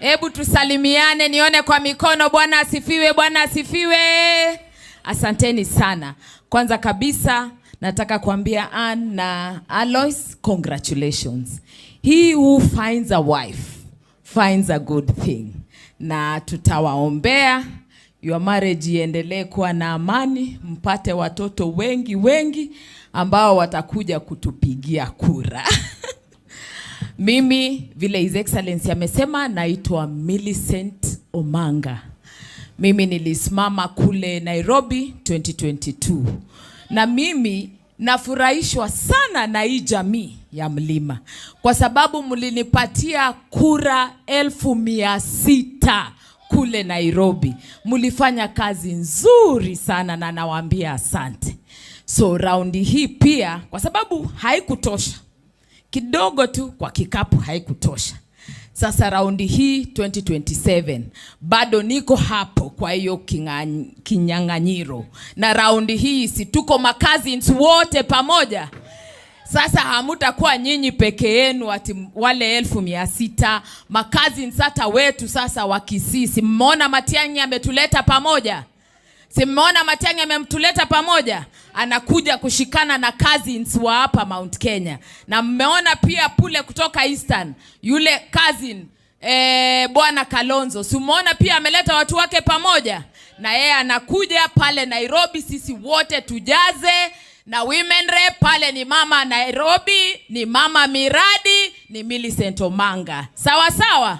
Hebu tusalimiane, nione kwa mikono. Bwana asifiwe, Bwana asifiwe. Asanteni sana. Kwanza kabisa nataka kuambia Ann na Alois, congratulations. He who finds a wife finds a good thing, na tutawaombea your marriage iendelee kuwa na amani, mpate watoto wengi wengi ambao watakuja kutupigia kura. Mimi, vile His Excellency amesema, naitwa Millicent Omanga. Mimi nilisimama kule Nairobi 2022 na mimi nafurahishwa sana na hii jamii ya Mlima kwa sababu mlinipatia kura 600,000 kule Nairobi. Mlifanya kazi nzuri sana na nawaambia asante. So raundi hii pia, kwa sababu haikutosha kidogo tu kwa kikapu, haikutosha. Sasa raundi hii 2027 bado niko hapo kwa hiyo kinyang'anyiro, na raundi hii si tuko macousins wote pamoja. Sasa hamutakuwa nyinyi peke yenu ati wale 600,000 macousins hata wetu sasa wa Kisii. Si mmeona Matiang'i ametuleta pamoja? Si mmeona Matiang'i amemtuleta pamoja? Anakuja kushikana na cousins wa hapa Mount Kenya, na mmeona pia pule kutoka Eastern yule cousin, Bwana Kalonzo, si umeona pia ameleta watu wake pamoja, na yeye anakuja pale Nairobi, sisi wote tujaze na women rep pale ni mama Nairobi, ni mama miradi, ni Millicent Omanga. Sawa sawa.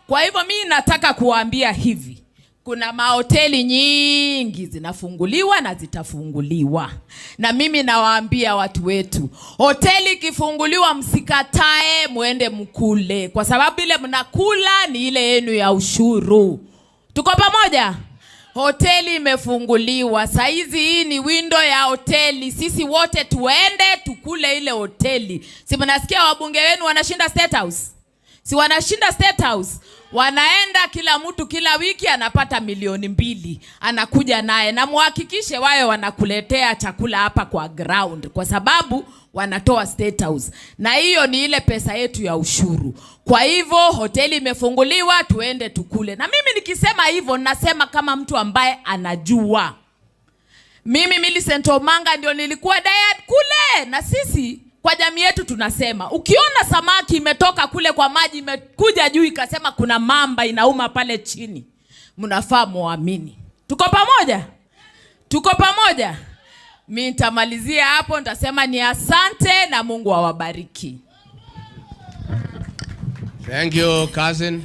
Kwa hivyo mi nataka kuwaambia hivi, kuna mahoteli nyingi zinafunguliwa na zitafunguliwa, na mimi nawaambia watu wetu, hoteli ikifunguliwa msikatae, muende mkule, kwa sababu ile mnakula ni ile yenu ya ushuru. Tuko pamoja? Hoteli imefunguliwa saizi, hii ni window ya hoteli. Sisi wote tuende tukule ile hoteli. Si mnasikia wabunge wenu wanashinda State House? Si wanashinda State House? Wanaenda kila mtu kila wiki anapata 2 milioni anakuja naye, na muhakikishe wawe wanakuletea chakula hapa kwa ground, kwa sababu wanatoa State House, na hiyo ni ile pesa yetu ya ushuru. Kwa hivyo hoteli imefunguliwa, tuende tukule. Na mimi nikisema hivyo, nasema kama mtu ambaye anajua. Mimi Millicent Omanga ndio nilikuwa diet kule, na sisi kwa jamii yetu tunasema ukiona samaki imetoka kule kwa maji imekuja juu ikasema kuna mamba inauma pale chini, mnafaa muamini. Tuko pamoja? Tuko pamoja? Mi nitamalizia hapo, nitasema ni asante na Mungu awabariki. Thank you, cousin.